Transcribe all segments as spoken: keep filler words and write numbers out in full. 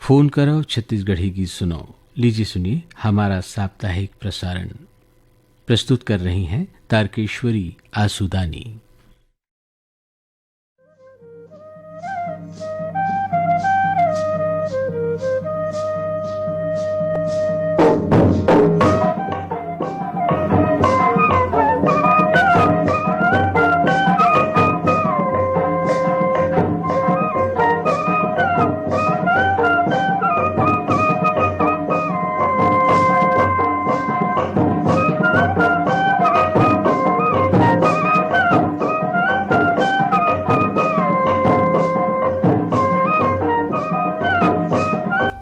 Phone करो, छत्तीसगढ़ी गीत सुनाओ। लीजिए सुनिए हमारा साप्ताहिक प्रसारण। प्रस्तुत कर रही हैं तारकेश्वरी आसुदानी।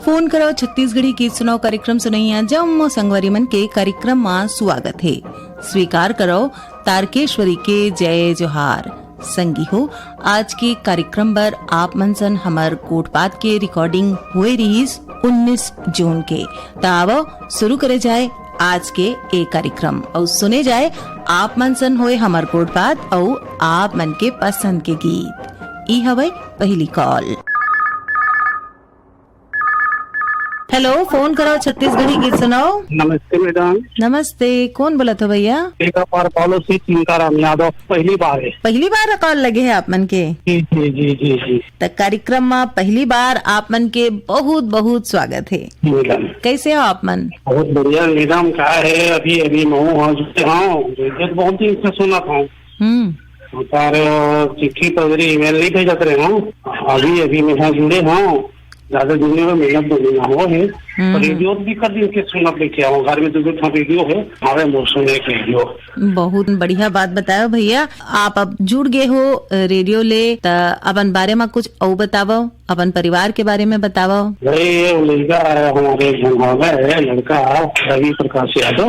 फोन करो छत्तीसगढ़ी गीत सुनाओ कार्यक्रम सुनइया जम्मो संगवारी मन के कार्यक्रम मा स्वागत हे। स्वीकार करो तारकेश्वरी के जय जोहार। संगी हो, आज के कार्यक्रम बर आप मन सन हमर गोठबात के रिकॉर्डिंग होए रिहिस उन्नीस जून के। त आवो शुरू करे जाए आज के ए कार्यक्रम अउ सुने जाए आप मन सन होए हमर गोठबात अउ आप मन के पसंद के गीत। ई हवय पहली कॉल। हेलो, फोन करो छत्तीसगढ़ी गीत सुनाओ। नमस्ते मैडम। नमस्ते, कौन बोलत हो भैया? एक बार फॉलो से चिंताराम यादव, पहली बार है। पहली बार कॉल लगे है आप मन के? जी जी जी जी जी। त कार्यक्रम में पहली बार आप मन के बहुत बहुत स्वागत है। जी मैडम। कैसे हो आप मन? बहुत बढ़िया मैडम, का है, अभी अभी मैं हूँ, हाँ, जुड़े हाँ, रेडियो तो बहुत दिन से सुना था। हम्म। सारे चिट्ठी पत्री ईमेल नहीं भेजत रहे हाँ, अभी अभी मैं हाँ जुड़े हाँ, ज्यादा जुड़ने में मेहनत तो नहीं हो है। हम्म। पर रेडियो भी कर दिन से सुना लेके आओ, घर में दो दो ठा रेडियो है, हमारे मौसम एक रेडियो। बहुत बढ़िया बात बताओ भैया, आप अब जुड़ गए हो अ, रेडियो ले, त अपन बारे में कुछ अउ बतावो, अपन परिवार के बारे में बतावो। भाई ये लड़का है हमारे एक जन है, लड़का रवि प्रकाश यादव,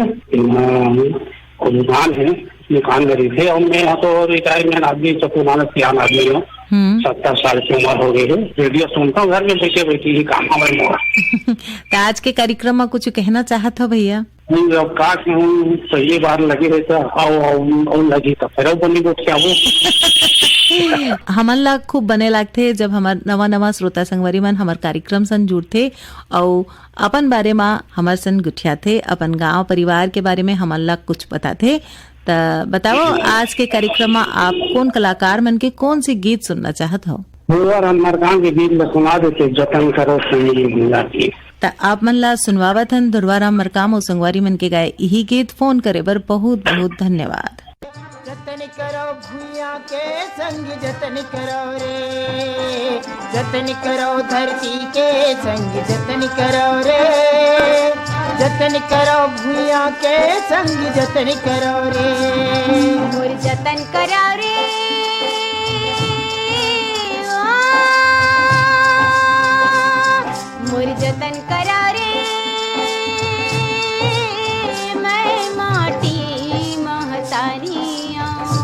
दुकान है, दुकान गरीब है और मैं यहाँ तो रिटायरमेंट आदमी, चतुर्मानस सियान आदमी हूँ। हम्म। सत्तर साल की उम्र हो गई है, रेडियो सुनता हूँ घर में बैठे बैठे ही काम हमारे मोड़ा। त आज के कार्यक्रम में कुछ कहना चाहत हो भैया? नहीं, अब का कहूँ, पहली बार लगे है तो आओ, आओ, आओ लगी तो फिर बनी बैठ के आओ। हमन ला खूब बने लागथे जब हमर नवा नवा श्रोता संगवारी मन हमर कार्यक्रम सन जुड़थे अउ अपन बारे मा हमर सन गुठियाथे, अपन गांव परिवार के बारे में हमन ला कुछ बताथे। त बताओ, आज के कार्यक्रम मा आप कौन कलाकार मन के कौन से गीत सुनना चाहत हो? दुर्गा राम मरकाम के गीत ला सुना देते, जतन करो संगी दुनिया की। त आप मन ला सुनवावत हन दुर्गा राम मरकाम अउ संगवारी मन के गाए इही गीत। फोन करे बर बहुत बहुत धन्यवाद। जतन करो भुइयां के संग जतन करो रे, जतन करो धरती के संग जतन करो रे, जतन करो भुइयां के संग जतन करो रे। मोर जतन करो रे, ओ, मोर जतन करो रे, मैं माटी महतारी आऊं।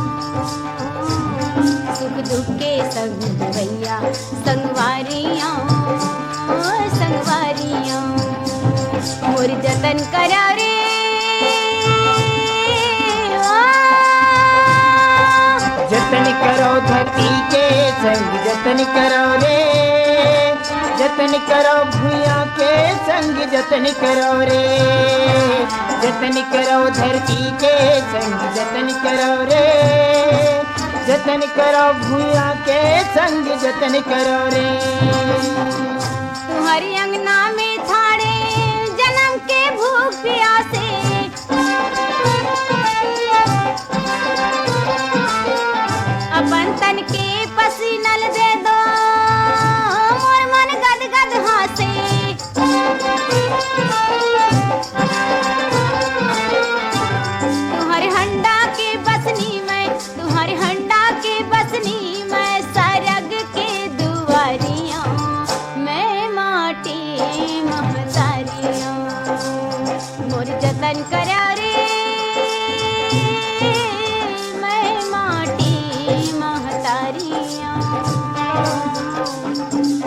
सुख दुख के संग भैया संगवारी आऊं, संगवारी आऊं। मोर जतन करो रे, ओ। जतन करो धरती के संग जतन करो रे, जतन करो भुइयां के संग जतन करो रे, जतन करो धरती के संग जतन करो रे, जतन करो भुइयां के संग जतन करो रे। तुम्हारी अंगना में ठाड़े जन्म के भूख प्यासे, अपन तन के पसीनल दे दो, मोर मन गद गद हासे। तुम्हारे हंडा के बसनी मैं, तुम्हारे हंडा के बसनी मैं, सरग के दुआरियों मैं माटी महतारियों। मोर जतन करो रे, मैं माटी महतारियों।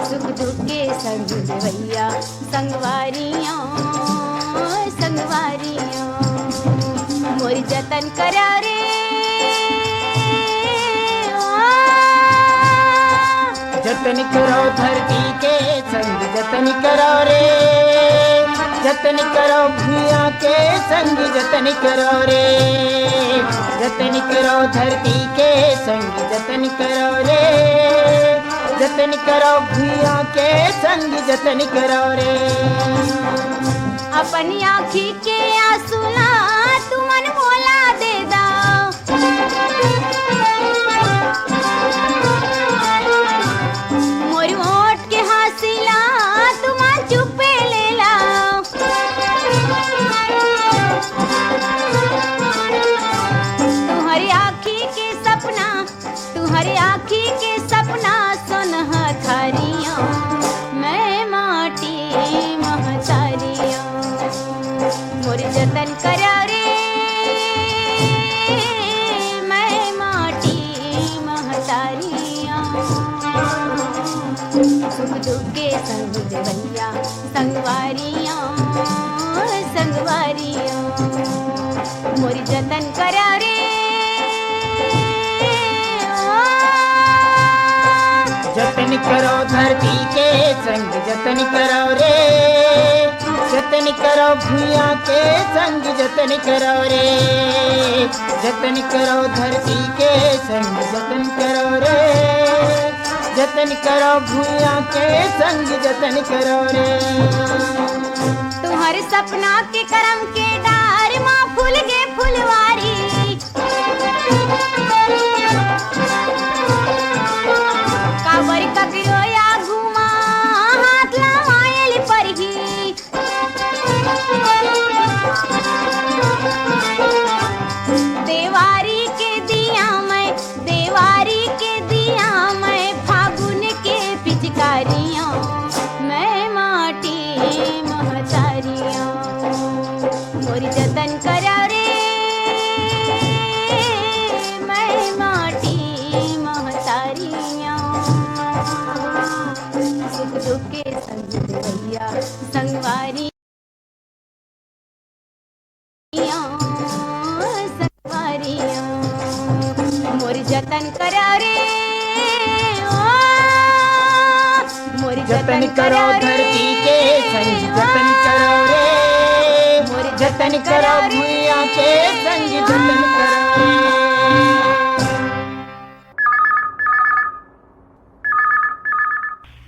सुख दुख के संग भैया संगवारियों, संगवारियों। मोर जतन करो रे, ओ। जतन करो धरती के संग जतन करो रे, जतन करो भुइयां के संग जतन करो रे, जतन करो धरती के संग जतन करो रे, जतन करो भुइयां के संग जतन करो रे। अपन आँखी के आंसू ला तुमन मोला दे दा, मोर ओठ के हंसी ला तुमन चुपे ले ला। तुम्हारी आँखी के सपना, तुम्हारी आँखी के सपना सोनहथारियों, मैं माटी महतारियों। मोर जतन करा रे, मैं माटी महतारियों। सुख दुख के संग देवैया, संगवारियों, संगवारियों। मोर जतन करा रे, ओ। जतन करो धरती के संग जतन करो रे, जतन करो भुइयां के संग जतन करो रे, जतन करो धरती के संग जतन करो रे, जतन करो भुइयां के संग जतन करो रे। तुम्हारे सपना के करम के डार मा फूल गे फुलवारी, काबर ककरो आगू मा हाथ लवायल परही। देवारी के दिया मैं, देवारी के दिया मैं, फागुन के पिचकारियों, मैं माटी महतारियों। मोर जतन करा रे, मैं माटी महतारियों। सुख दुख के संग देवैया, संगवारी संगवारियों, मोर जतन करा रे, ओ, मोर जतन जतन करो करा रे, धरती के संग जतन करो रे, मोर जतन जतन करो करा रे। भुइयां के संग जतन करो।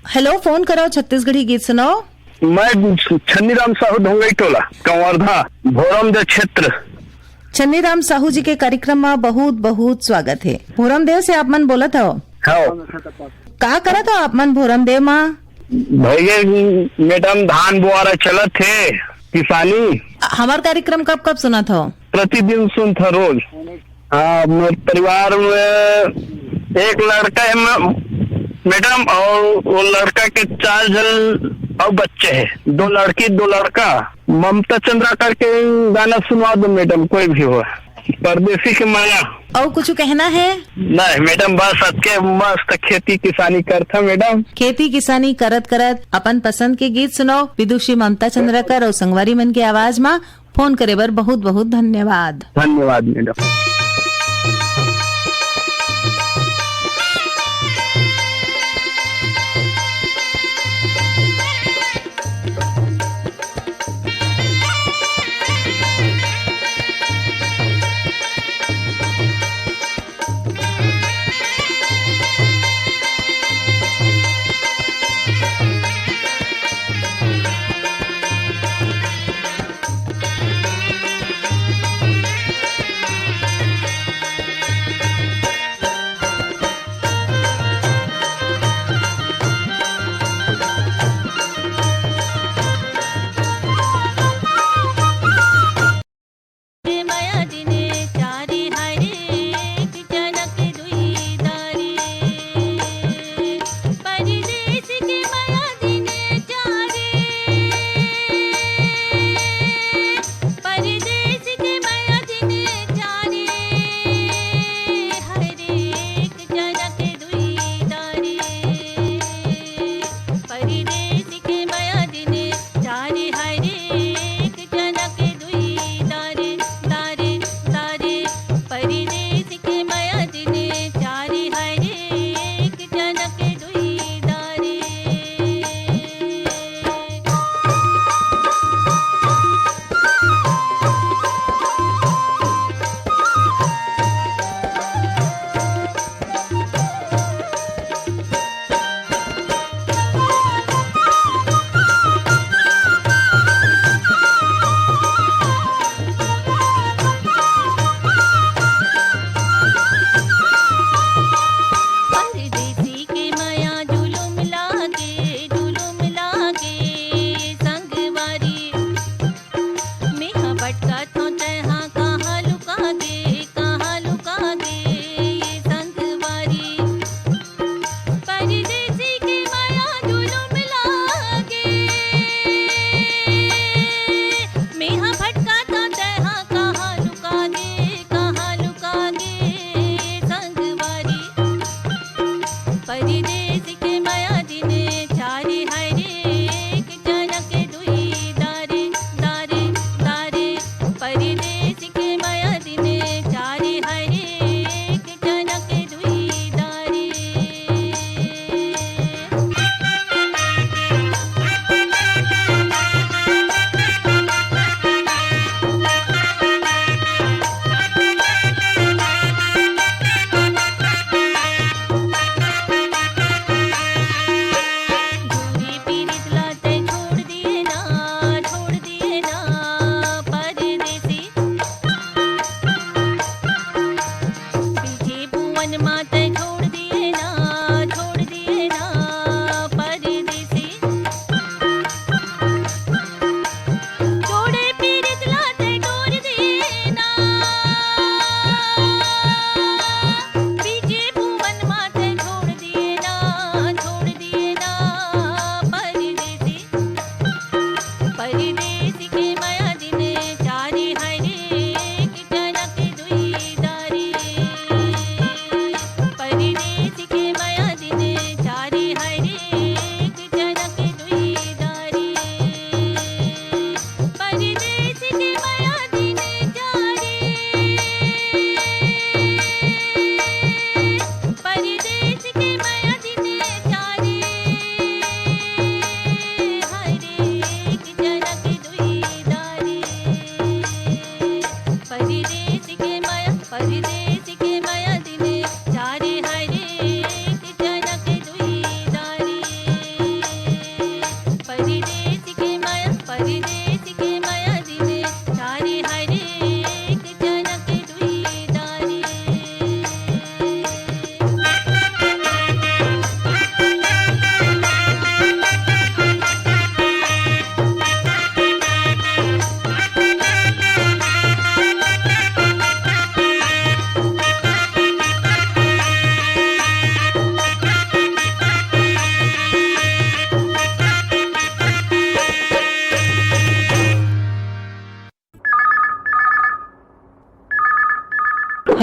हेलो, फोन करो छत्तीसगढ़ी गीत सुनाओ। मैं छन्नी राम साहू ढोंगई टोला, कंवर्धा, भोरमदेव क्षेत्र। छन्नी राम साहू जी के कार्यक्रम में बहुत बहुत स्वागत है। भोरमदेव से आप मन बोलत हो? हाँ। का करत हो आप मन भोरमदेव मा? भैया, मैडम, धान बुआरा चलत हे, किसानी। हमार कार्यक्रम कब कब सुनत हो? प्रतिदिन सुनत हो, रोज। हाँ, मोर परिवार में एक लड़का है, म-, मैडम, और वो लड़का के चार जन और बच्चे हैं, दो लड़की, दो लड़का। ममता चंद्राकर के गाना सुनवा दो मैडम, कोई भी हो, परदेसी के माया। और कुछ कहना है? नहीं मैडम, बस अतके मस्त खेती किसानी करथा मैडम। खेती किसानी करत करत अपन पसंद के गीत सुनाओ, विदुषी ममता चंद्राकर और संगवारी मन के आवाज मा। फोन करे बर बहुत बहुत धन्यवाद। धन्यवाद मैडम।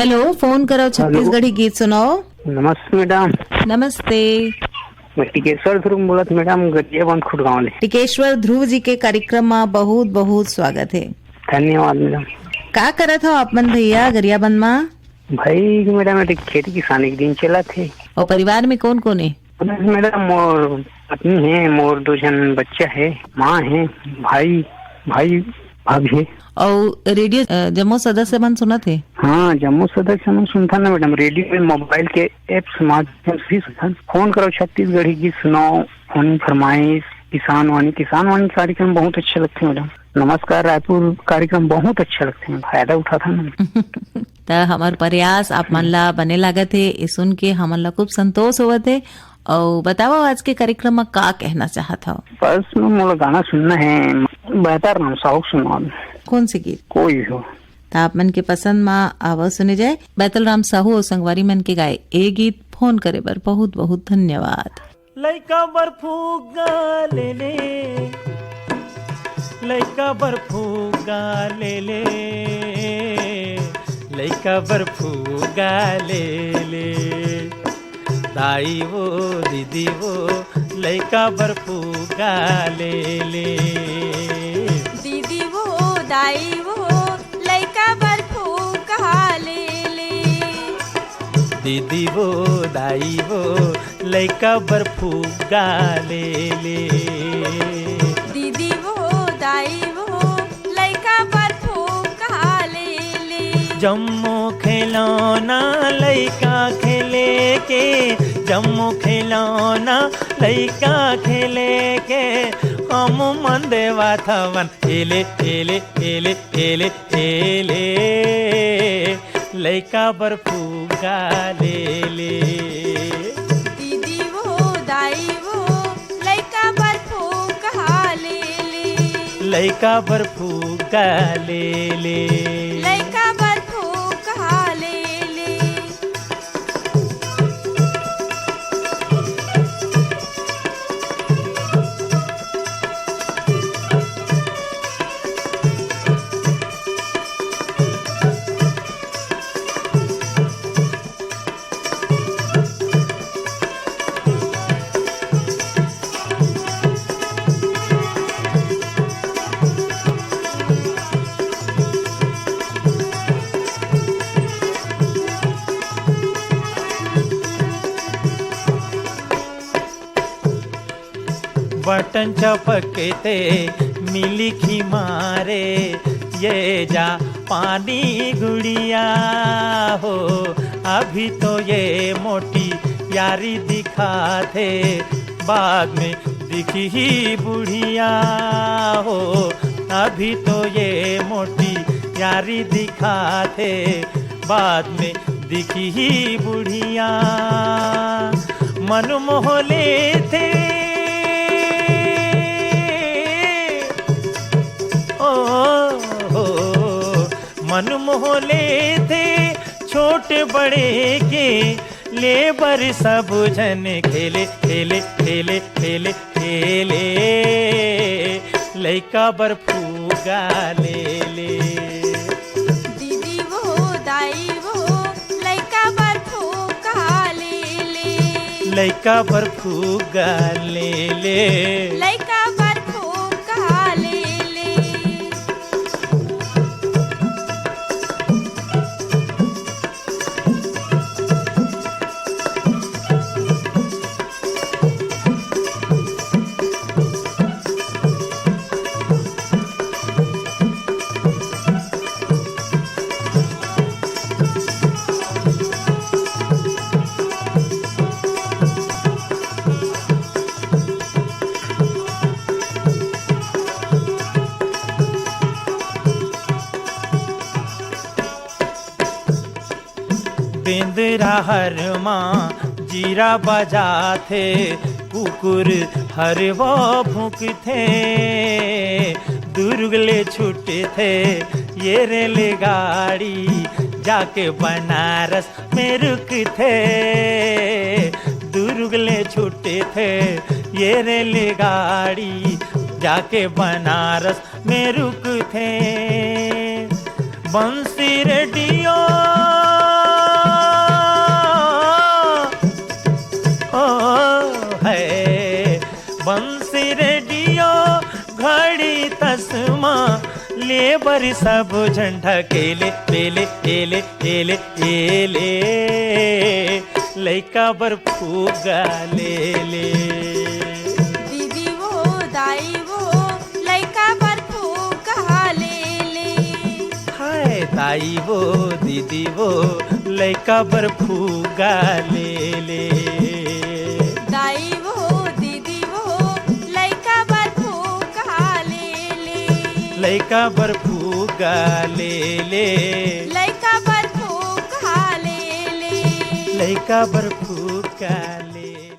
हेलो, फोन करो छत्तीसगढ़ी गीत सुनाओ। नमस्ते मैडम। नमस्ते। मैं टिकेश्वर ध्रुव बोलत मैडम, गरियाबंद खुटगांव ले। टिकेश्वर ध्रुव जी के कार्यक्रम मा बहुत बहुत स्वागत हे। धन्यवाद मैडम। का करत हो आप मन भैया गरियाबंद मा? भाई मैडम, ये खेती किसानी के दिन चलत हे। और परिवार में कौन कौन है? मैडम, मोर पत्नी है, मोर दो झन बच्चा है, माँ है, भाई, भाई, भाभी है। और रेडियो, अ, जम्मो सदस्य मन सुनत हे? हाँ, जम्मो सदस्य मन सुनथन ना मैडम, रेडियो में, मोबाइल के एप्स माध्यम से भी सुनथन। फोन करो छत्तीसगढ़ी गीत सुनाओ, फोन फरमाइश, किसान वाणी, किसान वाणी कार्यक्रम बहुत अच्छा लगथे मैडम। नमस्कार रायपुर कार्यक्रम बहुत अच्छा लगथे, फायदा उठाथन ना। त हमर प्रयास आप मन ला बने लागत हे, ए सुन के हमन ला खूब संतोष होवत हे। अउ बताओ, आज के कार्यक्रम म का कहना चाहत हव? बस मैं, मोला गाना सुनना है, बैतल राम साहू के सुनवा दे। कौन से गीत? कोई भी हो। त आप मन के पसंद म आवो सुने जाए बैतल राम साहू अउ संगवारी मन के गाए ए गीत। फोन करे बर बहुत बहुत धन्यवाद। लइका बर फुग्गा ले ले, लइका बर फुग्गा ले ले, लइका बर फुग्गा ले ले। दाई वो, दीदी वो, लइका बर फुग्गा ले ले। दीदी वो, दाई वो, लइका बर फुग्गा ले ले। दीदी वो, दाई वो, लइका बर फुग्गा ले ले। दीदी वो, दाई वो, लइका बर फुग्गा ले ले। जम्मो खिलौना लइका खेले के, जम्मो खिलौना लइका खेले के, हम मन देवत हवन, एले, एले, एले, एले, एले। लइका बर फुग्गा ले ले। दीदी वो, दाई वो, लइका बर फुग्गा ले ले। लइका बर फुग्गा ले ले। लइका बर फुग्गा ले ले। बटन चपकते मिली खी मारे, ये जा पानी गुड़िया हो। अभी तो ये मोटी यारी दिखाथे, बाद में दिखही बुढ़िया हो। अभी तो ये मोटी यारी दिखाथे, बाद में दिखही बुढ़िया। मन मोह लेथे, ओ हो, मन मोह लेथे छोटे बड़े के, ले बर सब झन खेले, खेले, खेले, खेले, खेले। लइका बर फुग्गा ले ले। दीदी वो, दाई वो, लइका बर फुग्गा ले ले। लइका बर फुग्गा ले ले। लइका बर फुग्गा ले ले। बेंदरा हर मा जीरा बजाथे, कुकुर हर वो भूंकथे। दुर्ग ले छूटथे ये रेलगाड़ी, जाके बनारस में रुकथे। दुर्ग ले छूटथे ये रेलगाड़ी, जाके बनारस में रुकथे। बंसी रेडियो से रेडियो, घड़ी, तसमा, ले बर सब झन ढकेले, पेले, एले, एले, एले। लइका बर फुग्गा ले ले। दीदी वो, दाई वो, लइका बर फुग्गा ले ले। हाय दाई वो, दीदी वो, लइका बर फुग्गा ले ले। दाई वो, दीदी वो, लइका बर फुग्गा ले ले। लइका बर फुग्गा ले ले। लइका बर फुग्गा ले ले। लइका बर फुग्गा ले ले।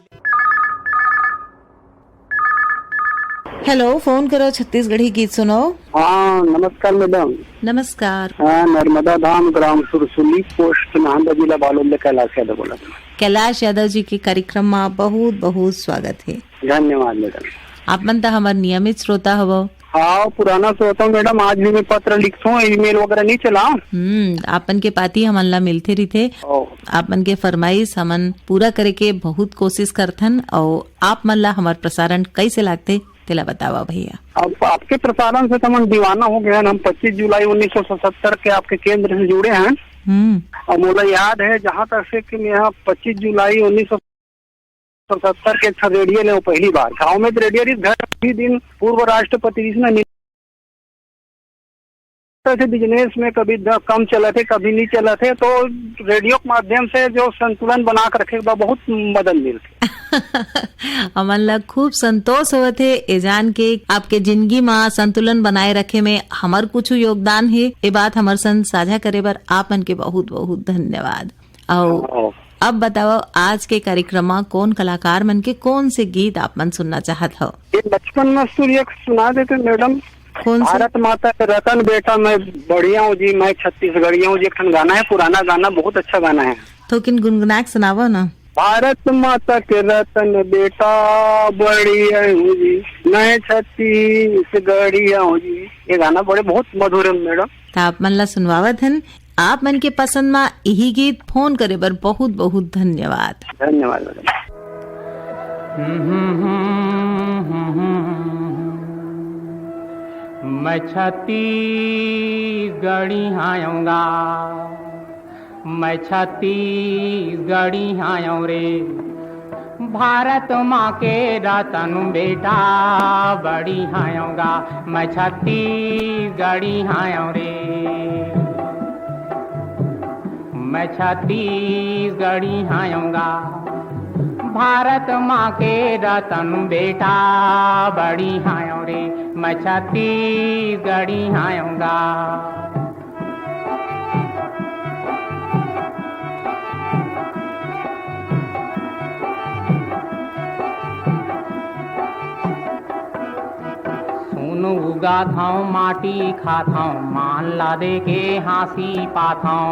हेलो, फोन करो छत्तीसगढ़ी गीत सुनो। हाँ, नमस्कार मैडम। नमस्कार। हाँ, नर्मदा धाम, ग्राम सुरसुली, पोस्ट नांदा, जिला बालोद ले कैलाश यादव बोलत हँव। कैलाश यादव जी के कार्यक्रम मा बहुत बहुत स्वागत हे। धन्यवाद मैडम। आप मन त हमर नियमित श्रोता हवव। हाँ, पुराना श्रोता मैडम, आज भी मैं पत्र लिखथों, ईमेल वगैरह नहीं चलाओ। हम्म, आप मन के पाती हमन ला मिलते रहिथे। ओ। आप मन के फरमाइश हमन पूरा करे के बहुत कोशिश करथन, अउ आप मन ला हमर प्रसारण कैसे लागथे, तेला बतावा भैया। अब आपके प्रसारण से तो हम दीवाना हो गए हैं। हम पच्चीस जुलाई उन्नीस सौ सतहत्तर के आपके केंद्र से जुड़े हैं। हम्म। और मोला याद है, जहाँ तक से कि मैं यहाँ पच्चीस जुलाई उन्नीस सौ सतहत्तर के एक ठन रेडियो ले पहली बार गाँव में तो रेडियो रिहिस, घर भी दिन पूर्व राष्ट्रपति रिहिस ना, ऐसे बिजनेस में कभी द-, कम चलत हे, कभी नहीं चलत हे, तो रेडियो के माध्यम से जो संतुलन बना के रखे के बा, बहुत मदद मिलथे। हमन ला खूब संतोष होवत हे ए जान के आपके जिंदगी मा संतुलन बनाए रखे में हमर कुछ योगदान हे। ए बात हमर संग साझा करे बर आप मन के बहुत बहुत धन्यवाद। अउ हाँ। अब बताओ, आज के कार्यक्रम मा कौन कलाकार मन के कौन से गीत आप मन सुनना चाहत हव? ये बचपन में सुर एक सुना देते मैडम। कौन से? भारत माता के रतन बेटा, मैं बढ़िया हूँ जी, मैं छत्तीसगढ़िया हूँ जी, एक ठन गाना है, पुराना गाना, बहुत अच्छा गाना है। थोकिन गुनगुना के सुनावो ना। भारत माता के रतन बेटा, बढ़िया हूँ जी, मैं छत्तीसगढ़िया हूँ जी। ये गाना बड़े बहुत मधुर है मैडम। त आप मन ला सुनवावत हन। आप मन के पसंद मा इही गीत। फोन करे बर बहुत बहुत धन्यवाद। धन्यवाद मैडम। मैं छत्तीसगढ़ी हायऊंगा, मैं छत्तीसगढ़ी हायऊं रे। भारत माँ के रतन बेटा, बड़ी हायऊंगा, मैं छत्तीसगढ़ी हायऊं रे। मैं छत्तीसगढ़ी हायऊंगा, भारत माँ के रतन बेटा, बड़ी हायऊं रे। मैं छत्तीसगढ़ी हायऊंगा। सोन उगाथंव, माटी खाथंव, मान ला दे के हाँसी पाथंव।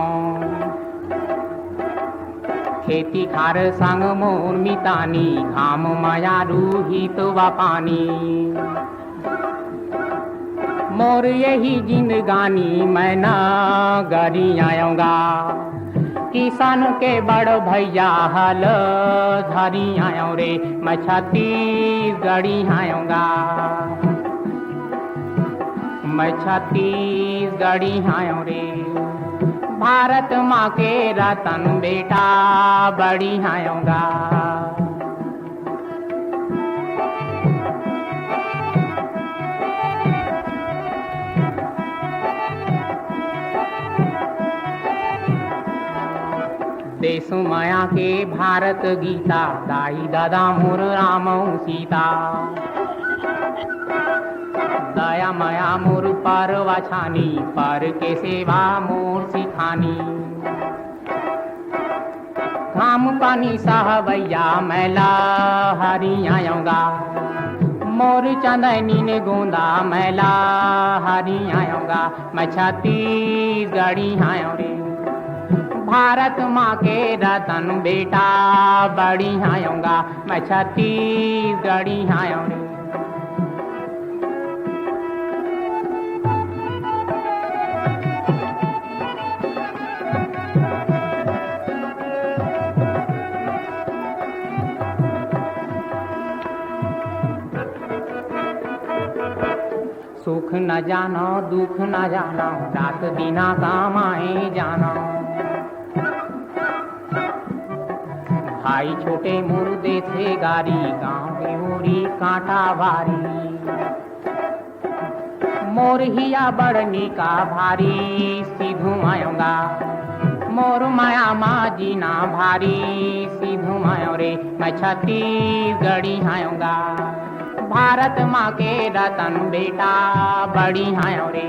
खेती खार संग मोर मितानी, घाम मया रूही तो वा पानी। मोर यही जिंदगानी मैं न गरियाऊंगा, किसान के बड़ भैया हल धरियाऊं रे। मैं छत्तीसगढ़ी हायऊंगा, मैं छत्तीसगढ़ी हायऊं रे। भारत माँ के रतन बेटा, बड़ी हायऊंगा। देसु मया के भारत गीता, दाई ददा मोर राम अउ सीता। दया मया मोर परवा छानी, पर के सेवा मोर सिखानी। घाम पानी सहवैया मैं ला हरियाऊंगा, मोर चंदैनी ने गोंदा मैं ला हरियाऊंगा। मैं छत्तीसगढ़ी हायऊं रे, भारत माँ के रतन बेटा, बड़ी हायऊंगा। मैं छत्तीसगढ़ी हायऊं रे। सुख न जानव, दुख न जानव, रात दिना कमाए जानव। भाई छोटे मोर देथे गारी, गाँव के ओरी कांटा बारी। मोर हिया बड़ निका भारी, सीधू आयोंगा। मोर माया मा जीना भारी, सीधू आयो रे, मैं छत्तीसगढ़ी आयोंगा। भारत माँ के रतन बेटा, बड़ी आयो रे।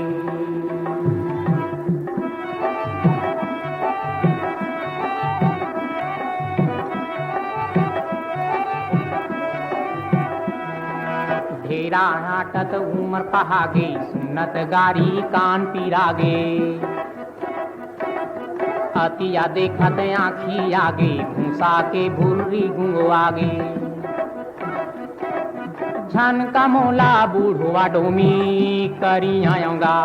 ढेरा हाटत उमर पहागे, सुनत गारी कान पिरागे। अतिया देखत आँखी आगे, भूसा के भुर्री गुंगो आगे। झन का मोला बूढ़वा डोमी करी आयोंगा,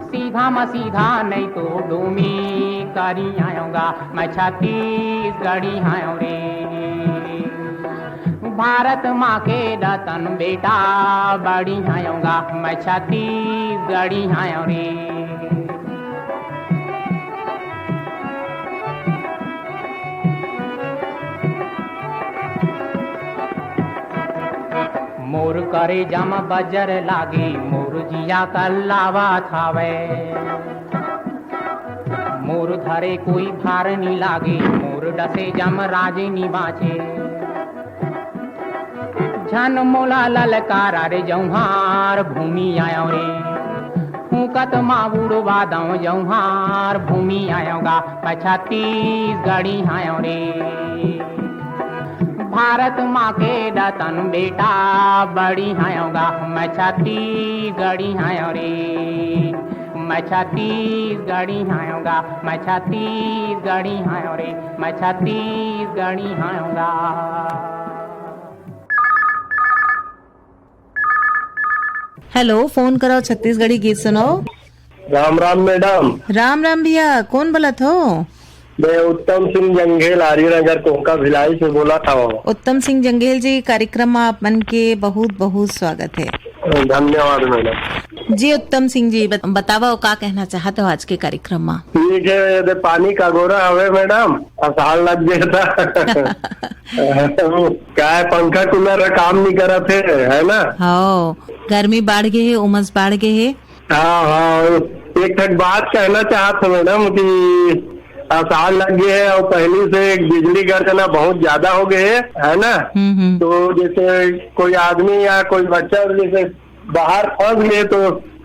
सीधा म सीधा नहीं तो डोमी करी आयोंगा। मैं छत्तीसगढ़ी आयो रे। भारत माँ के रतन बेटा, बड़ी आयोंगा, मैं छत्तीसगढ़ी आयो रे। मोर करेजा म बजर लागे, मोर जिया कल्लावत हावय। मोर धरे कोई भार नी लागे, मोर डसे जमराज नी बाँचे। झन मोला ललकारा रे जौहार भूमि आयो रे, फूंकत मा उड़वा दंव जौहार भूमि आयो गा, मैं छत्तीसगढ़ी आयो रे। भारत माँ के रतन बेटा, बड़ी आयो गा, मैं छत्तीसगढ़ी आयो रे। मैं छत्तीसगढ़ी आयो गा, मैं छत्तीसगढ़ी आयो रे, मैं छत्तीसगढ़ी आयो गा। हेलो, फोन करो, छत्तीसगढ़ी गीत सुनाओ। राम राम मैडम। राम राम भैया, कौन बोलत हो? मैं उत्तम सिंह जंघेल, आर्यनगर कोहका भिलाई से बोलत हव। उत्तम सिंह जंघेल जी, कार्यक्रम में आप मन के बहुत बहुत स्वागत है। धन्यवाद मैडम। जी उत्तम सिंह जी, बत-, बतावा, का कहना चाहत हो आज के कार्यक्रम में? ठीक है, ये दे पानी का गोरा हवे मैडम, आषाढ़ लग गया था। काय पंखा कूलर ह काम नहीं करत हे, है ना? हाँ, गर्मी बढ़ गए है, उमस बढ़ गए है। हाँ, हाँ, एक ठक बात कहना चाहत हूँ मैडम कि आषाढ़ लग गए है और पहली से बिजली गर्जना बहुत ज्यादा हो गए है, है ना? हम्म, हम्म। तो जैसे कोई आदमी या कोई बच्चा जैसे बाहर फंस गए तो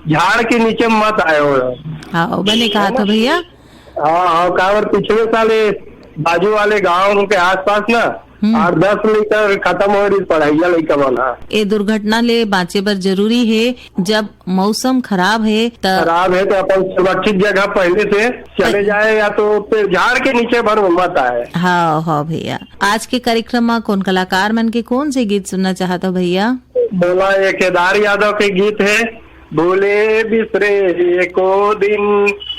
झाड़ के नीचे मत आए हो। हाँ, बने कहा था भैया। हाँ, हाँ, काबर पिछले साल ये बाजू वाले गांव के आसपास ना हम्म। आठ दस लीटर खत्म हो रही पढ़ाइया लइका मन ह। ए दुर्घटना ले बाँचे बर जरूरी हे, जब मौसम खराब हे त खराब हे त अपन सुरक्षित जगह पहले से चले जाए या तो फिर झाड़ के नीचे भर मत आए। हाँ, हाँ भैया, आज के कार्यक्रम में कौन कलाकार मन के कौन से गीत सुनना चाहत हो भैया? बोला, ये केदार यादव के गीत है, भूले बिसरे एको दिन,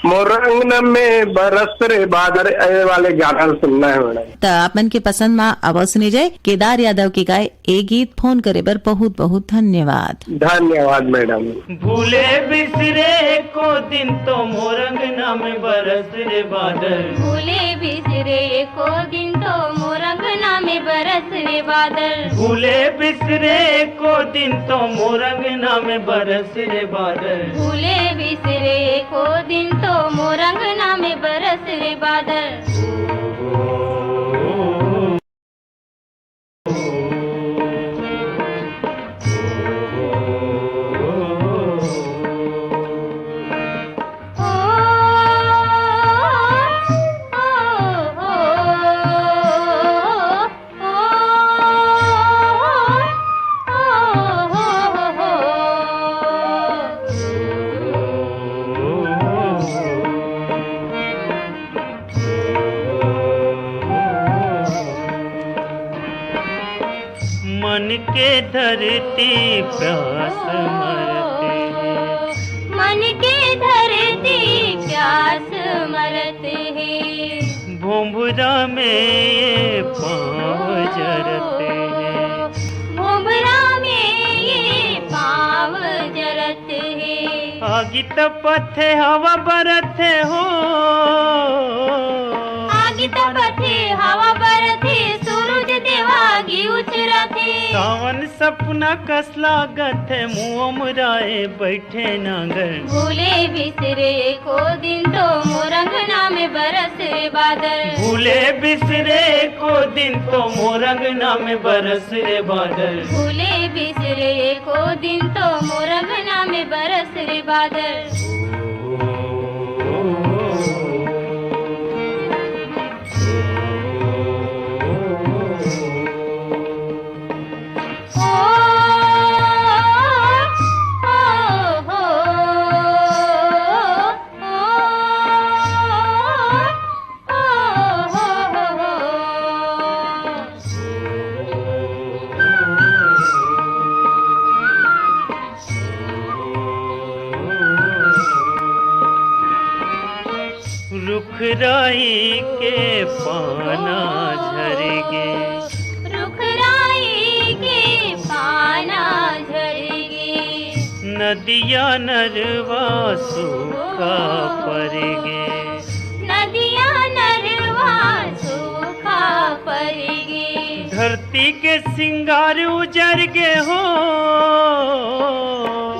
मोर अंगना में बरस रे बादर, ए वाले गाना सुनना है मैडम। त आप मन के पसंद मा अब सुने जाए केदार यादव के गाए ए गीत। फोन करे बर बहुत बहुत धन्यवाद। धन्यवाद मैडम। भूले बिसरे एको दिन तो मोर अंगना में बरस रे बादल। भूले बिसरे एको दिन तो मोर अंगना में बरस रे बादल। भूले बिसरे एको दिन तो मोर अंगना में बरस रे बादल। भूले बिसरे एको दिन तो मोर अंगना में बरस रे बादल। मन के धरती प्यास मरत हे। मन के धरती प्यास मरत हे। भोंभरा में ये पाँव जरत हे। भोंभरा में ये पाँव जरत आगी तपथे, हवा बरथे हो। आगी तपथे, हवा बरथे, सूरज देवा आगी उचरथे। सावन सपना कस लागथे, मोम राय बैठे नांगर। भूले बिसरे एको दिन तो मोर अंगना में बरस रे बादल। भूले बिसरे एको दिन तो मोर अंगना में बरस रे बादल। भूले बिसरे एको दिन तो मोर अंगना में बरस रे बादल। रुख राई के पाना झर गे। रुख राई के पाना झर गे। नदिया नरवा सूखा पर गे। नदिया नरवा सूखा पर गे। धरती के सिंगार उजर गे हो।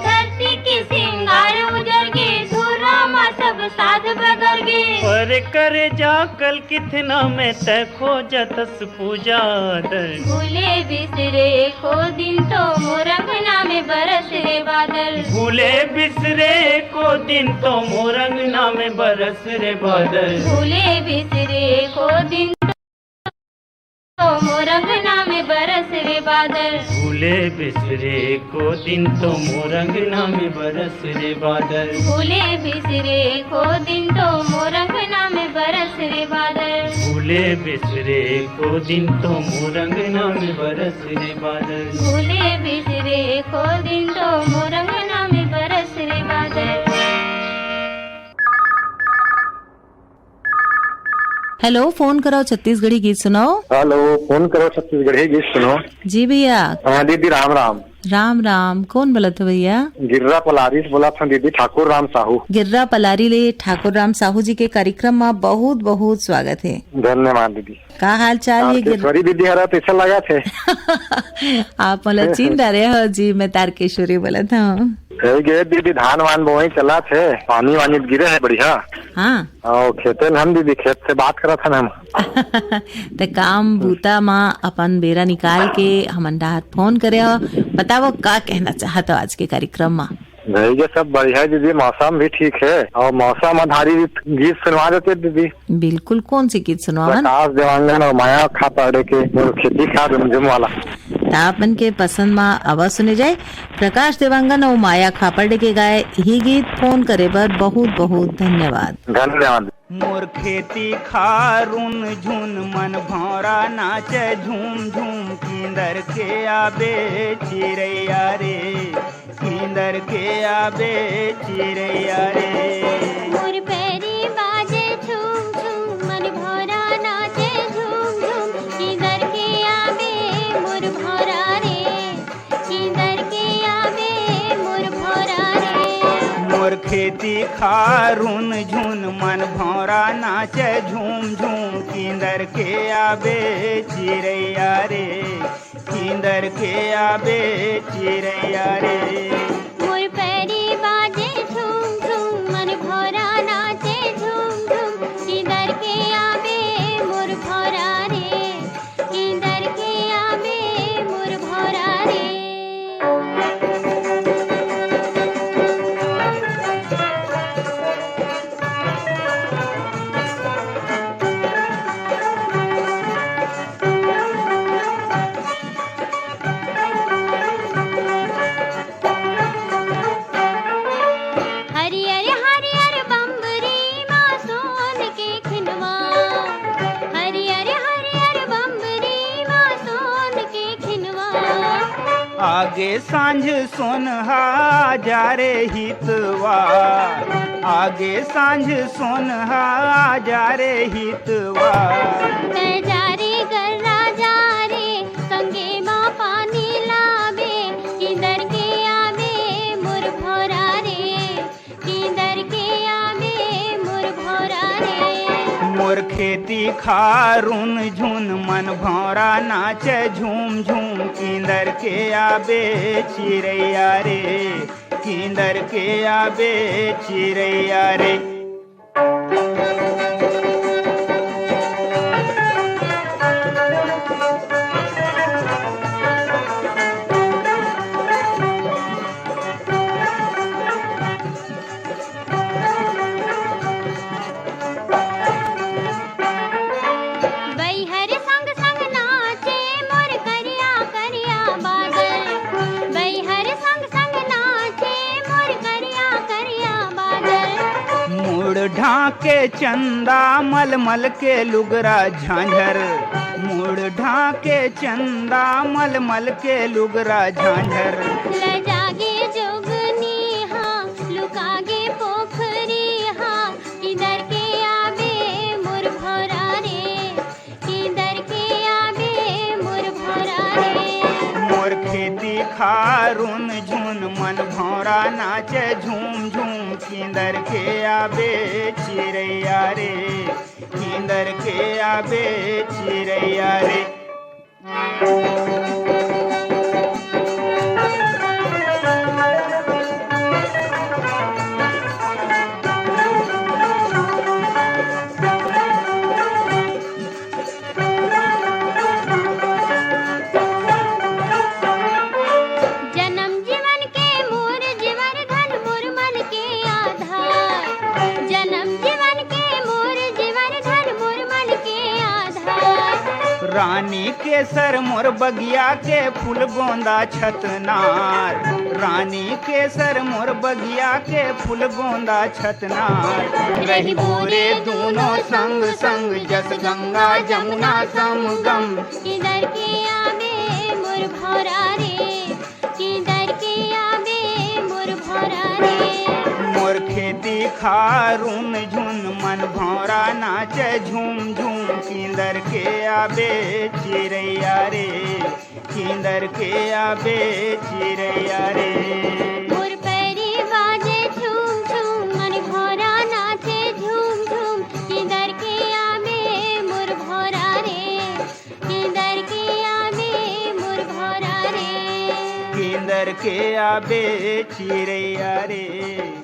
धरती के सिंगार उजर गे, धुर्रा मा सब साध बगर गे। पर करे जा कल कितना में तै खोजतस पूजा दर। भूले बिसरे एको दिन तो मोर अंगना में बरस रे बादल। भूले बिसरे एको दिन तो मोर अंगना में बरस रे बादल। भूले बिसरे एको दिन तो मोर अंगना में बरस रे बादल। भूले बिसरे एको दिन तो मोर अंगना में बरस रे बादल। भूले बिसरे एको दिन तो मोर अंगना में बरस रे बादल। भूले बिसरे एको दिन तो मोर अंगना में बरस रे बादल। भूले बिसरे एको दिन तो मोर अंगना में बरस रे बादल। हेलो, फोन करो छत्तीसगढ़ी गीत सुनाओ। हेलो, फोन करो छत्तीसगढ़ी गीत सुनाओ। जी भैया। हाँ दीदी, राम राम। राम राम, कौन बोलत हो भैया? गिर्रा पलारी से बोलत हन दीदी, ठाकुर राम साहू। गिर्रा पलारी ले ठाकुर राम साहू जी के कार्यक्रम में बहुत बहुत स्वागत है। धन्यवाद दीदी। का हाल चाल हे गिर- तारकेश्वरी दीदी हरा तैसे लगा थे? आप मोला चिन डारे हो जी, मैं तारकेश्वरी बोलत हूँ। कही गे दीदी, धान वान बोई चला थे, पानी वानी गिरे है बढ़िया। हाँ। और खेते में हम दीदी खेत से बात करत हन हम। ते काम बूता मा अपन बेरा निकाल के हमन डाहर फोन करे हो। बताओ का कहना चाहत हो आज के कार्यक्रम मा? भैया सब बढ़िया है दीदी, मौसम भी ठीक है और मौसम आधारित गीत सुनवा देते दीदी। बिल्कुल, कौन से गीत सुनवावन? प्रकाश देवांगन और माया खापर्डे के मोर खेती खार रुमझुम वाला। त आपन के पसंद मा आवा सुने जाए प्रकाश देवांगन और माया खापर्डे के गाए यही गीत। फोन करे बर बहुत बहुत धन्यवाद। धन्यवाद। मोर खेती खार रुमझुम मन भौंरा नाचे झूम झूम, किंदर के आबे चिरैया रे, किंदर के आबे चिरैया रे। मोर पैरी बाजे झूम झूम, मन भौंरा नाचे झूम झूम, किंदर के आबे मोर भौंरा रे, किंदर के आबे मोर भौंरा रे। मोर खेती खार रुमझुम मन भौंरा नाचे झूम झूम, किंदर के आबे चिरैया रे, किंदर के आबे चिरैया रे। मोर पैरी बाजे झूम झूम, मन भौंरा नाचे झूम झूम, किंदर के आबे मोर भौंरा रे, किंदर के आबे मोर भौंरा रे। हरियर हरियर बम्बरी मा सोन के खिनवा, हरियर हरियर बम्बरी मा सोन के खिनवा। आगे सांझ सोनहा जा रे हितवा, आगे सांझ सोनहा जा रे हितवा। तै जा रे गर्रा जा रे, संगे मा पानी लाबे, किंदर के आबे मोर भौंरा रे, तोर खेती खारुन झुन मन भौरा नाचे झूम झूम, किंदर के आबे चिरैया रे, किंदर के आबे चिरैया रे। बैहर संग संग नाचे मोर करिया करिया बादल, बैहर संग संग नाचे मोर करिया करिया बादल। मुड़ ढाके चंदा मलमल के लुगरा झांझर, मुड़ ढाके चंदा मलमल के लुगरा झांझर। लजागे जोगनी हा, लुकागे पोखरी हा, किंदर के आबे मोर भौरा रे, किंदर के आबे मोर भौरा रे। मोर खेती खारुन झुन मन भौरा नाचे झूम झूम, किंदर के आबे चिरैया रे, किंदर के आबे चिरैया रे। जनम जीवन के मोर जीवन धन मोर मन के आधार, जनम जीवन के मोर जीवन धन मोर मन के आधार। रानी केसर मोर बगिया के फूल गोंदा छतनार, रानी केसर मोर बगिया के फूल गोंदा छतनार। रहिबो रे दूनो संग संग, जस गंगा जमुना संगम। किंदर के आबे मोर भौरा रे, किंदर के आबे मोर भौरा रे। मोर खेती खारुन झुन मन भौरा नाचे झूम झूम, किंदर के आबे चिरैया रे, किंदर के आबे चिरैया रे। मोर पैरी बाजे झूम झूम, मन भौरा नाचे झूम झूम, किंदर के आबे मोर भौरा रे, किंदर के आबे मोर भौरा रे। किंदर के आबे चिरैया रे।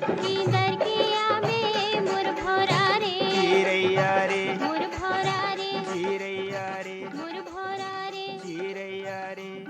किंदर के आबे मोर भौरा रे। चिरैया रे। मोर भौरा रे। चिरैया रे। मोर भौरा रे। चिरैया रे।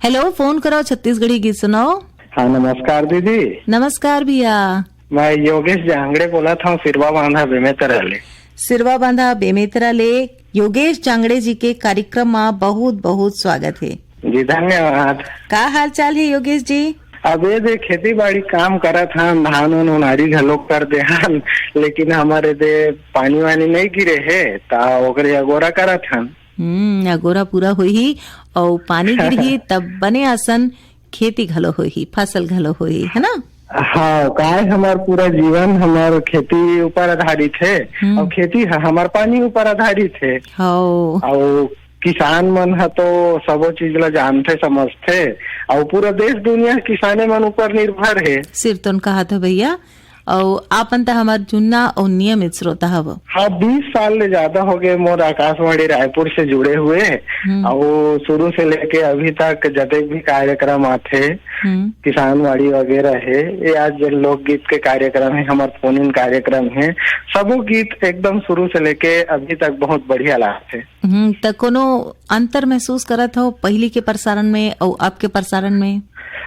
हेलो, फोन करो, छत्तीसगढ़ी गीत सुनाओ। हाँ, नमस्कार दीदी। नमस्कार भैया। मैं योगेश जांगड़े बोलत हंव, सिरवा बांधा बेमेतरा ले। सिरवा बांधा बेमेतरा ले योगेश जांगड़े जी के कार्यक्रम मा बहुत बहुत स्वागत हे। जी, धन्यवाद। का हाल चाल हे योगेश जी? अब ये दे खेती बाड़ी काम करत हन, धान उन उनारी घलो कर दे हन, लेकिन हमर ये दे पानी वानी नहीं गिरे हे, ता ओकरे अगोरा करत हन। हम्म, अगोरा पूरा होही अउ पानी गिरही तब बने असन खेती घलो होही, फसल घलो होही, है ना? हाँ, काय हमार पूरा जीवन हमार खेती ऊपर आधारित हे, हम्म। अउ खेती ह हमार पानी ऊपर आधारित हे। हौ। अउ किसान मन ह तो सबो चीज ला जानथे, समझथे, अउ पूरा देश दुनिया किसाने मन ऊपर निर्भर हे। सिर तोन कहा था भैया, अउ आपन त हमार जुन्ना अउ नियमित श्रोता हव। हाँ, बीस साल ले ज्यादा हो गए मोर आकाशवाणी रायपुर से जुड़े हुए। हम्म। अउ शुरू से लेके अभी तक जतेक भी कार्यक्रम आथे, हम्म। किसानवाड़ी वगैरह हे, या जे लोकगीत के कार्यक्रम हे, हमर फोन इन कार्यक्रम हे, सबो गीत एकदम शुरू से लेके अभी तक बहुत बढ़िया लागथे। हम्म, त कोनो अंतर महसूस करत हो पहिली के प्रसारण में अउ अब के प्रसारण में?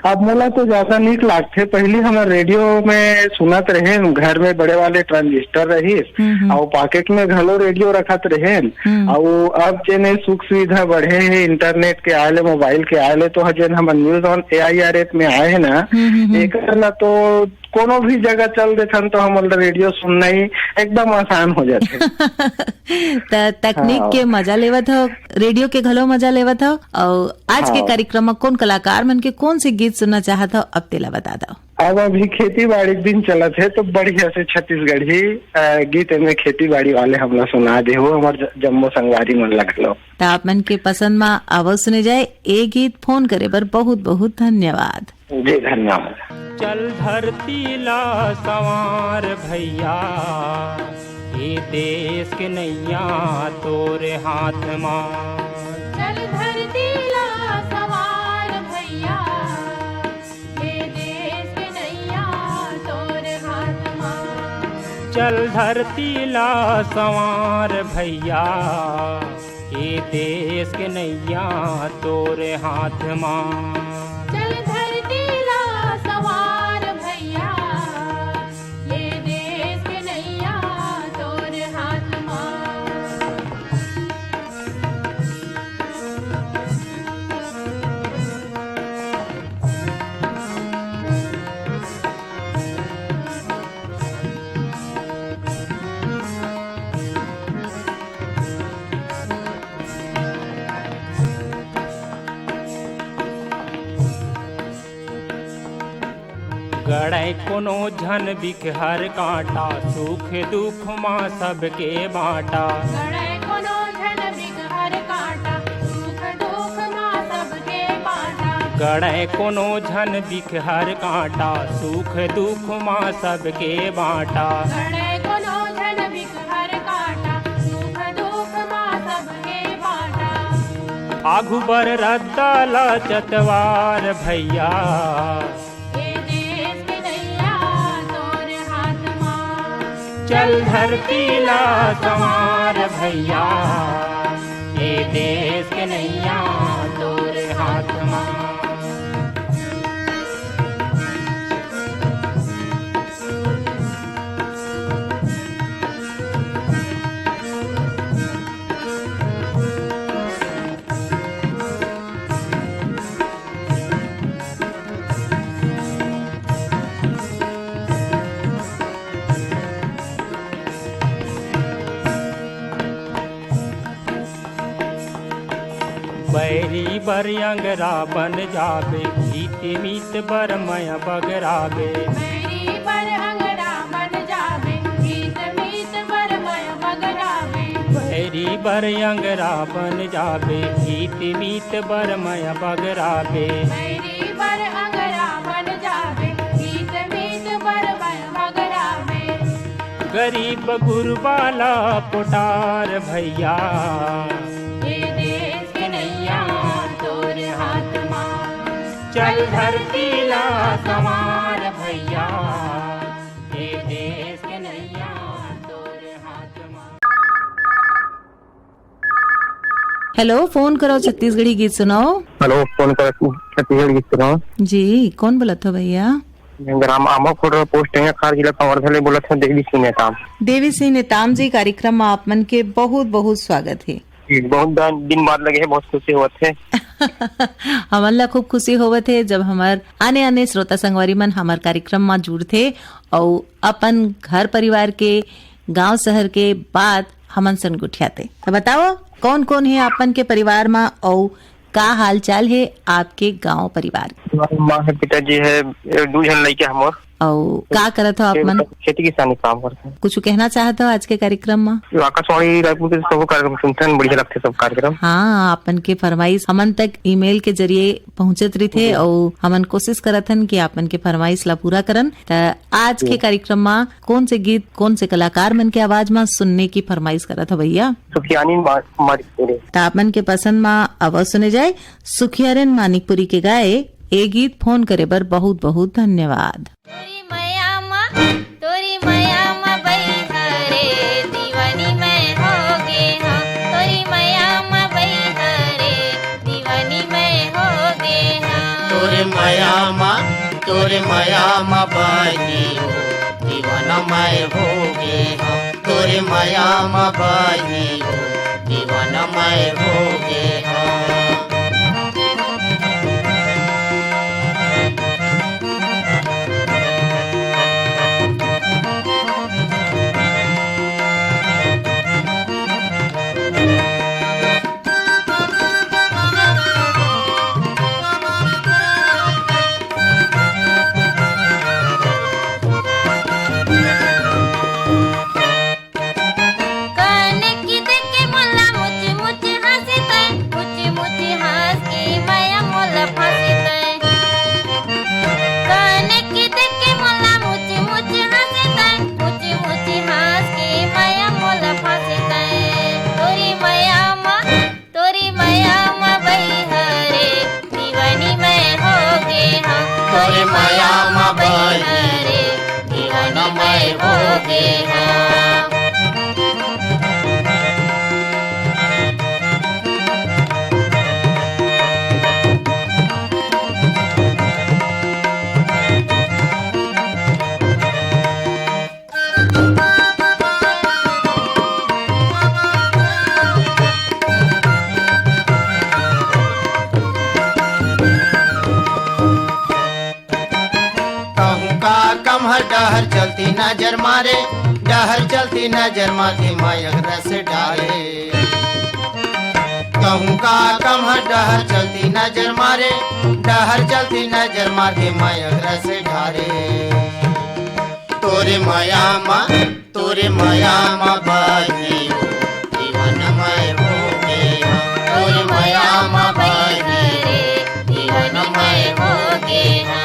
अब मोला तो ज्यादा नीक लागथे। पहिली हमर रेडियो में सुनत रहेन, घर में बड़े वाले ट्रांजिस्टर रहिस, हम्म, हम्म। अउ पॉकेट में घलो रेडियो रखत रहेन। हम्म। अउ अब जेने सुख सुविधा बढ़े हे, इंटरनेट के आए ले, मोबाइल के आए ले, तो ह जेन हमर News on A I R app में आए हे ना, हम्म, हम्म, हम्म। एकर ला तो कोनो भी जगह चल देथन तो हमन ला रेडियो सुनना ही एकदम आसान हो जाथे। त तकनीक हाँ। के मजा लेवत हो, रेडियो के घलो मजा लेवत हो, अउ आज के हाँ। कार्यक्रम में कौन कलाकार मन के कौन से गीत सुनना चाहत हो, अब तेला बता दो। अब अभी खेती बाड़ी के दिन चलत हे, तो बढ़िया से छत्तीसगढ़ी, अ, गीत में खेती बाड़ी वाले हमला सुना दे हो, हमर ज-, जम्मो संगवारी मन लग लो। त आप मन के पसंद मा आवो सुने जाए ए गीत। फोन करे बर बहुत बहुत धन्यवाद। जी, धन्यवाद। चल धरती ला संवार भैया, ये देश के नैया तोरे हाथ मा। चल धरती ला संवार भैया, ये देश के नैया तोरे हाथ मा। चल धरती ला संवार भैया, ये देश के नैया तोरे हाथ मा। चल धरती ला संवार भैया, ये देश के नैया तोरे हाथ मा। गड़े कोनो झन बिकहर कांटा, सुख दुख मा सबके बांटा। गड़े कोनो झन बिकहर कांटा, सुख दुख मा सबके बांटा। गड़े कोनो झन बिकहर कांटा, सुख दुख मा सबके बांटा। गड़े कोनो झन बिकहर कांटा, सुख दुख मा सबके बांटा। आघू बर रद्दा ला चतवार भैया, ये देश के नैया तोर हाथ मा। चल धरती ला संवार भैया, ये देश के नैया तोर हाथ मा। बैरी बर अंगरा बन जाबे, हित मीत बर मया बगराबे। बैरी बर अंगरा बन जाबे, हित मीत बर मया बगराबे। बैरी बर अंगरा बन जाबे, हित मीत बर मया बगराबे। बैरी बर अंगरा बन जाबे, हित मीत बर मया बगराबे। गरीब गुरबा ला पोटार भैया, ये देश के नैया तोर हाथ मा। चल धरती ला संवार भैया, ये देश के नैया तोर हाथ मा। हेलो, फोन करो छत्तीसगढ़ी गीत सुनाओ। हेलो, फोन करो छत्तीसगढ़ी गीत सुनाओ। जी, कौन बोलत हो भैया? ग्राम आमाखोड़ा, पोस्ट टेंगाखार, जिला कवर्धा ले बोलत हो, देवी सिंह नेताम। देवी सिंह नेताम जी, कार्यक्रम में आप मन के बहुत बहुत स्वागत है। जी, बहुत दिन बाद लगे है, बहुत खुशी होवत है। हमन ला खूब खुशी होवत है, जब हमर आने आने श्रोता संगवारी मन हमर कार्यक्रम में जुड़थे अउ अपन घर परिवार के, गांव शहर के बात हमन सन गोठियाथे। तो बताओ, कौन कौन है आपन के परिवार मा अउ का हाल चाल है आपके गांव परिवार के? हमारे माँ है, पिताजी है, दू झन लइका हमर। अउ का करत हो आप मन? खेती किसानी काम करते हैं। कुछ कहना चाहत हो आज के कार्यक्रम मा? आकाशवाणी रायपुर के सब कार्यक्रम सुनते हैं, बढ़िया लगते हैं सब कार्यक्रम। हाँ, आपन के फरमाइश हमन तक ईमेल के जरिए पहुंचत रहिथे, जी। अउ हमन कोशिश करत हन कि आपन के फरमाइश ला पूरा करन। त आज के जी। कार्यक्रम मा कौन से गीत, कौन से कलाकार मन के आवाज मा सुनने की फरमाइश करत हो भैया? सुखियानी मा-, मानिकपुरी। त आप मन के पसंद मा आवाज सुने जाए सुखियारन मानिकपुरी के गाए ए गीत। फोन करे बर बहुत बहुत धन्यवाद। तोरी मया मा, तोरी मया मा बइहा रे, दीवानी मैं हो गे हंव। तोरी मया मा बइहा रे, दीवानी मैं हो गे हंव। तोरे मया मा, तोरे मया मा बइहा हो, दीवाना मैं हो गे हंव। तोरे मया मा बइहा हो, दीवाना मैं हो गे हंव। कहूँ का कमहर डहर चलती नजर मारे, डहर चलती नजर मारे, मयक रस डाले। कहूँ का कमहर डहर चलती नजर मारे, डहर चलती नजर मारे, मयक रस डाले। तोरे मया मा तोरे मया म बही हो, जीवन मय हो गे हँव। तोरे मया म बही रे, जीवन मय हो गे हँव।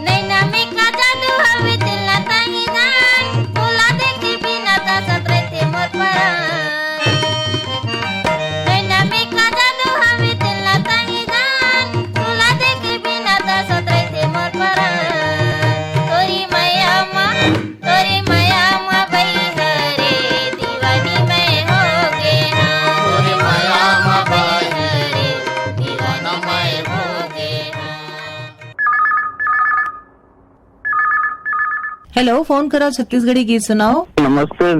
नैना में का जादू हवे, तेला ताही जान, तोला देखे बिना दसत रहिथे मोर परान। नैना में का जादू हवे, तेला ताही जान, तोला देखे बिना दसत रहिथे मोर परान। तोरी मया मा तोरे मया म बही हरे, दीवानी मैं हो गे हँव। तोरे मया म बही हरे, दीवानी मैं हो गे हँव। हेलो, फोन करो, छत्तीसगढ़ी गीत सुनाओ। नमस्ते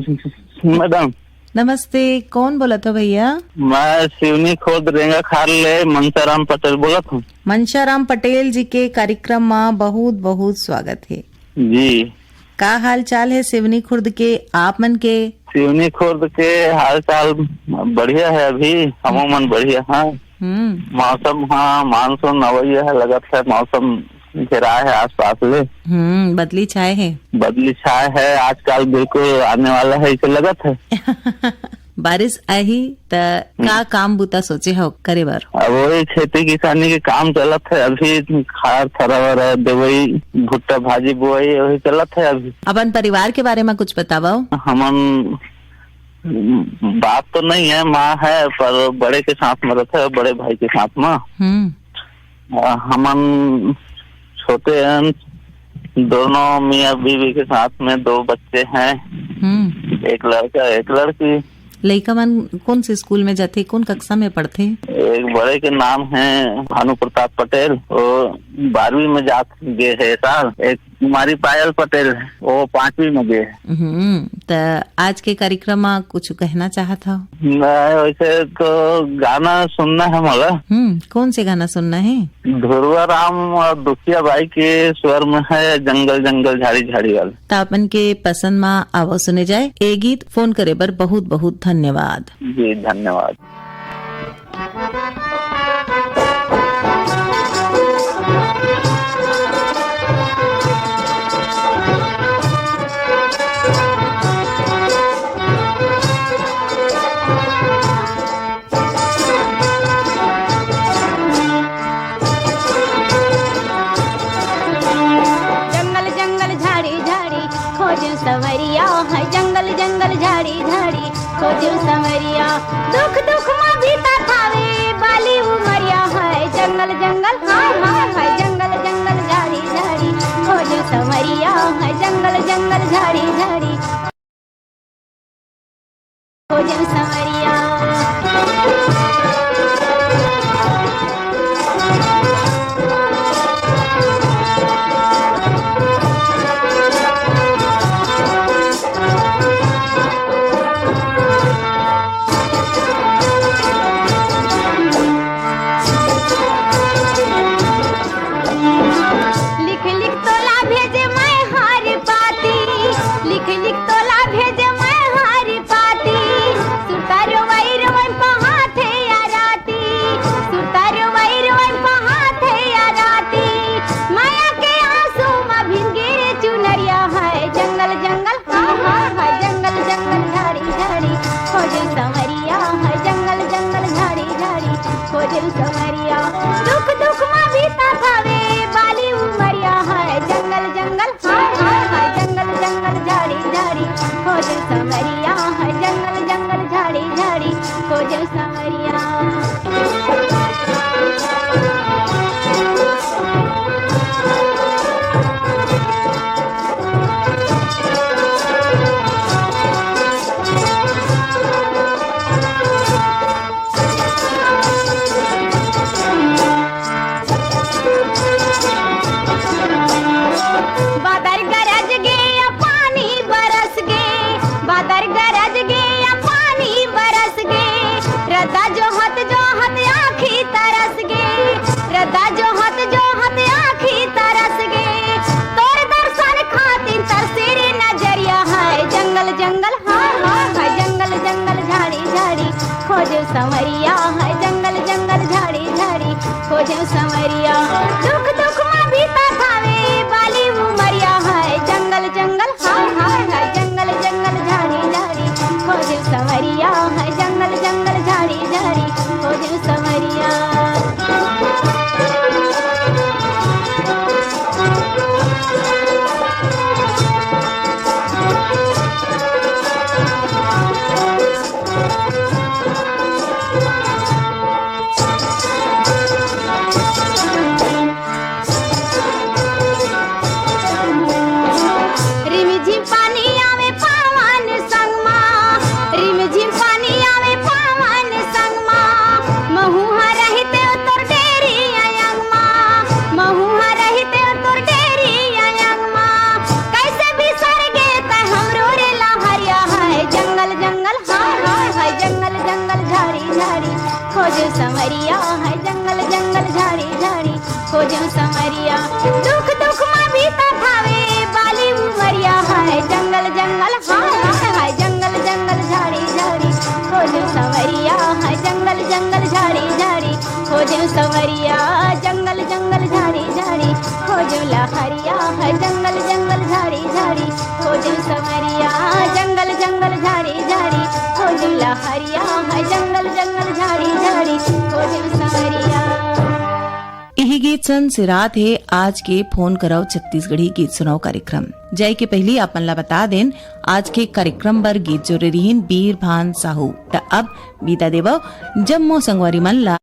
मैडम। नमस्ते, कौन बोलत हो भैया? मैं सिवनी खुर्द रेंगा खार ले मनसाराम पटेल बोलत हँव। मनसाराम पटेल जी के कार्यक्रम मा बहुत बहुत स्वागत हे। जी। का हाल चाल हे सिवनी खुर्द के, आप मन के? सिवनी खुर्द के हाल चाल बढ़िया हे, अभी हमू मन बढ़िया हन। हम्म। मौसम, हाँ, मानसून अवइया हे, लगत हे मौसम घेराय हे आसपास ले। हम्म, बदली छाय हे। बदली छाय हे, आजकल बिल्कुल आने वाला हे, अइसे लगत हे। बारिश आही त का हम्म। काम बुता सोचे हो करे बर? अब वही खेती किसानी के काम चलत हे अभी, खार थरा वरा देवई, भुट्टा भाजी बोवई वही चलत हे अभी। अपन परिवार के बारे में कुछ बतावव। हमन बाप तो नहीं हे, माँ हे, पर बड़े के साथ में रहथे, बड़े भाई के साथ में। हम्म। अ, हमन छोटे हन, दोनों मियाँ बीवी के साथ में दो बच्चे हैं, हम्म। एक लड़का, एक लड़की। लइका मन कौन से स्कूल में जाथे, कौन कक्षा में पढ़थे? एक बड़े के नाम है भानु प्रताप पटेल, वो बारहवीं में जात गे हे साल। एक कुमारी पायल पटेल, वो पांचवी में गे हे। हम्म, त आज के कार्यक्रम में कुछ कहना चाहत हव? नहीं, वैसे तो गाना सुनना है मोला। हम्म, कौन से गाना सुनना है? धुरवा राम और दुखिया बाई के स्वर में है, जंगल जंगल झाड़ी झाड़ी वाला। त अपन के पसंद मा आवो सुने जाए। ए गीत फोन करे बर बहुत बहुत धन्यवाद। जी, धन्यवाद। जंगल जंगल झाड़ी झाड़ी खोजूं संवरिया, हाय जंगल जंगल झाड़ी झाड़ी खोजूं संवरिया। दुख दुख मा बीतत हावे बाली उमरिया, हाय जंगल जंगल, हाय हाय हाय जंगल जंगल झाड़ी झाड़ी खोजूं संवरिया, हाय जंगल जंगल झाड़ी झाड़ी खोजूं संवरिया। लिख लिख तोला भेजे मैं हर पाती, लिख लिख तोला भेजे मैं हर पाती। सुरता संवरिया है जंगल जंगल झाड़ी झाड़ी खोजे संवरिया। दुख दुख मा बीता थावे बाली उमरिया है जंगल जंगल हाय हाय हाय जंगल जंगल झाड़ी झाड़ी खोजे संवरिया है जंगल जंगल झाड़ी झाड़ी खोजे संवरिया। रिमझिम पानी आवे पावन संग मा, रिमझिम पानी आवे पावन संग मा, महू हा रहिते तोर डेरी अयंग मा, महू हा रहिते तोर डेरी अयंग मा, कैसे बिसर गे तै हमरो रे लहरिया है जंगल जंगल हाय हाय हाय जंगल जंगल झाड़ी झाड़ी खोजे संवरिया है जंगल जंगल झाड़ी झाड़ी खोजे संवरिया। दुख दुख मा बीता थावे बाली उमरिया है जंगल जंगल हाय हाय हाय जंगल जंगल झाड़ी झाड़ी खोजे संवरिया है जंगल जंगल झाड़ी झाड़ी खोजे संवरिया जंगल जंगल झाड़ी झाड़ी खोजे लहरिया है जंगल जंगल झाड़ी झाड़ी खोजे संवरिया जंगल जंगल झाड़ी झाड़ी खोजे लहरिया है जंगल जंगल झाड़ी झाड़ी खोजे संवरिया। इही गीत सन सिरात हे आज के फोन करव छत्तीसगढ़ी गीत सुनाव कार्यक्रम। जाय के पहिली आप मन ला बता देन, आज के कार्यक्रम बर गीत जोरे रिहिन बीर भान साहू। त अब विदा देवव जम्मो संगवारी मन ला।